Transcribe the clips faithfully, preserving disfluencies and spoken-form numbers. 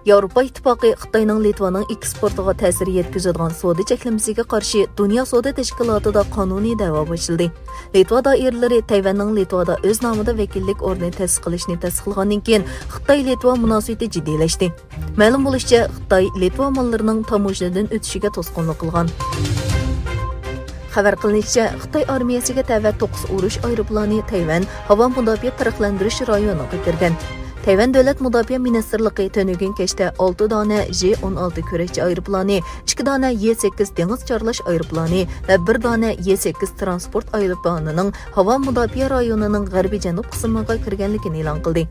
ياۋروپا ئىتتىپاقى خىتاينىڭ لىتۋانىڭ ئېكسپورتىغا تەسىر يەتكۈزىدىغان سودا چەكلىمىسىگە قارشى دۇنيا سودا تەشكىلاتىدا قانۇنىي دەۋا باشلىدى. لىتۋا دائىرىلىرى تەيۋەننىڭ لىتۋادا ئۆز نامىدا ۋەكىللىك ئورنى تەسىس قىلىشنى تەستىقلىغاندىن كېيىن، خىتاي لىتۋا مۇناسىۋىتى جىددىيلەشتى. مەلۇم بولۇشىچە، خىتاي لىتۋا ماللىرىنىڭ تاموژنىدىن ئۆتۈشىگە توسقۇنلۇق قىلغان. خەۋەر قىلىنىشىچە، خىتاي ئارمىيەسىگە تەۋە توققۇز ئۇرۇش ئايروپىلانى تەيۋەن ھاۋا مۇداپىئە پەرقلەندۈرۈش رايونىغا كىرگەن. تەيۋەن دۆلەت مۇداپىئە مىنىستىرلىقى تۈنۈگۈن كەچتە ئالتە دانە ژې ئون ئالتە كۈرەشچى ئايروپىلانى، ئىككى دانە يې سەككىز دېڭىز چارلاش ئايروپىلانى ۋە بىر دانە يې سەككىز تىرانسپورت ئايروپىلانىنىڭ ھاۋا مۇداپىئە رايونىنىڭ غەربىي جەنۇب قىسمىغا كىرگەنلىكىنى ئېلان قىلدى.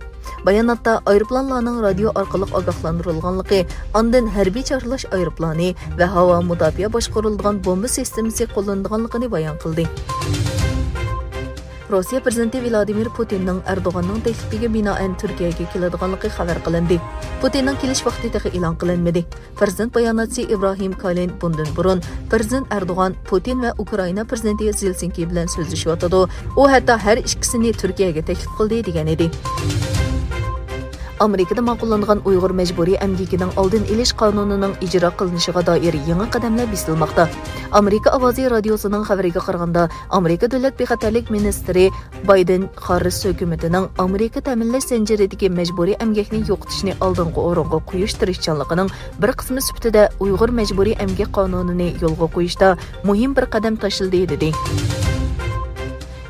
باياناتتا ئايروپىلانلارنىڭ رادىيو ئارقىلىق ئاگاھلاندۇرۇلغانلىقى، ئاندىن ھەربىي چارلاش ئايروپىلانى ۋە ھاۋا مۇداپىئە باشقۇرۇلىدىغان بومبا سىستېمىسى قوللىنىدىغانلىقىنى بايان قىلدى. روسىيە پىرېزىدېنتى ۋلادىمىر پۇتىننىڭ ئەردوغاننىڭ تەكلىپىگە بىنائەن تۈركىيەگە كېلىدىغانلىقى خەۋەر قىلىندى. پۇتىننىڭ كېلىش ۋاقتى تېخى ئېلان قىلىنمىدى. پىرېزىدېنت باياناتچىسى ئىبراھىم كالىن بۇندىن بۇرۇن پىرېزىدېنت ئەردوغان، پۇتىن ۋە ئۇكرائىنا پىرېزىدېنتى زېلسىنكى بىلەن سۆزلىشىۋاتىدۇ. ئۇ ھەتتا ھەر ئىككىسىنى تۈركىيەگە تەكلىپ قىلدى، دېگەن ئىدى. ئامېرىكىدا ماقۇللانغان ئۇيغۇر مەجبۇرىي ئەمگىكىنىڭ ئالدىنى ئېلىش قانۇنىنىڭ ئىجرا قىلىنىشىغا دائىر يېڭى قەدەملەر بېسىلماقتا. ئامېرىكا ئاۋازى رادىيوسىنىڭ خەۋىرىگە قارىغاندا، ئامېرىكا دۆلەت بىخەتەرلىك مىنىستىرى بايدېن خاررىس ھۆكۈمىتىنىڭ ئامېرىكا تەمىنلەش زەنجىرىدىكى مەجبۇرىي ئەمگەكنى يوقىتىشنى ئالدىنقى ئورۇنغا قويۇش تىرىشچانلىقىنىڭ بىر قىسمى سۈپىتىدە ئۇيغۇر مەجبۇرىي ئەمگەك قانۇنىنى يولغا قويۇشتا مۇھىم بىر قەدەم تاشلىدى، دېدى.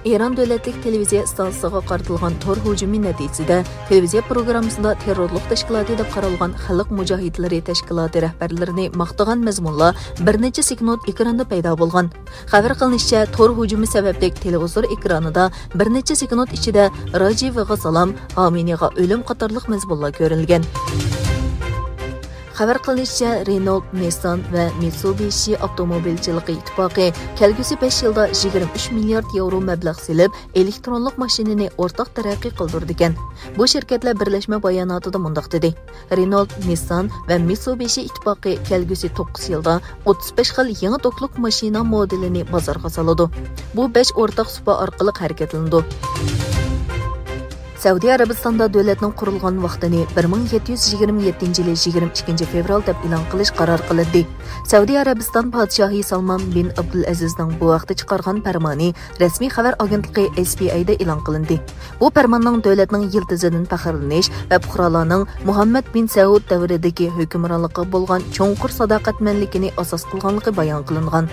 ئىران دۆلەتلىك تېلېۋىزىيە ئىستانسىسىغا قارىتىلغان تور ھۇجۇمى نەتىجىسىدە، تېلېۋىزىيە پروگراممىسىدا تېررورلۇق تەشكىلاتى دەپ قارالغان خەلق مۇجاھىدلىرى تەشكىلاتى رەھبەرلىرىنى ماختىغان مەزمۇنلار بىر نەچچە سېكۇنت ئېكراندا پەيدا بولغان. خەۋەر قىلىنىشىچە، تور ھۇجۇمى سەۋەبلىك تېلېۋىزور ئېكرانىدا بىر نەچچە سېكۇنت ئىچىدە راجىۋغا سالام، خامېنىيغا ئۆلۈم قاتارلىق مەزمۇنلار كۆرۈلگەن. خەۋەر قىلىنىشىچە، رېنولت، نىسسان ۋە مىتسۇبىشى ئاپتوموبىلچىلىقى ئىتتىپاقى كەلگۈسى بەش يىلدا يىگىرمە ئۈچ مىليارد ياۋرو مەبلەغ سېلىپ، ئېلېكترونلۇق ماشىنىنى ئورتاق تەرەققىي قىلدۇرىدىكەن. بۇ شىركەتلەر بىرلەشمە باياناتىدا مۇنداق دېدى: رېنولت، نىسسان ۋە مىتسۇبىشى ئىتتىپاقى كەلگۈسى توققۇز يىلدا ئوتتۇز بەش خىل يېڭى دوكلۇق ماشىنا مودېلىنى بازارغا سالىدۇ. بۇ بەش ئورتاق سۇپا ئارقىلىق ھەرىكەتلىنىدۇ. سەئۇدى ئەرەبىستاندا دۆلەتنىڭ قۇرۇلغان ۋاقتىنى بىر مىڭ يەتتە يۈز يىگىرمە يەتتىنچى يىلى يىگىرمە ئىككىنچى فېۋرال دەپ ئېلان قىلىش قارار قىلىندى. سەئۇدى ئەرەبىستان پادىشاھى سالمان بىن ئابدۇلئەزىزنىڭ بۇ ھەقتە چىقارغان پەرمانى رەسمىي خەۋەر ئاگېنتلىقى ئېس پى ئايدا ئېلان قىلىندى. بۇ پەرماننىڭ دۆلەتنىڭ يىلتىزىدىن پەخىرلىنىش ۋە پۇقرالارنىڭ مۇھەممەد بىن سەئۇد دەۋرىدىكى ھۆكۈمرانلىققا بولغان چوڭقۇر ساداقەتمەنلىكىنى ئاساس قىلغانلىقى بايان قىلىنغان.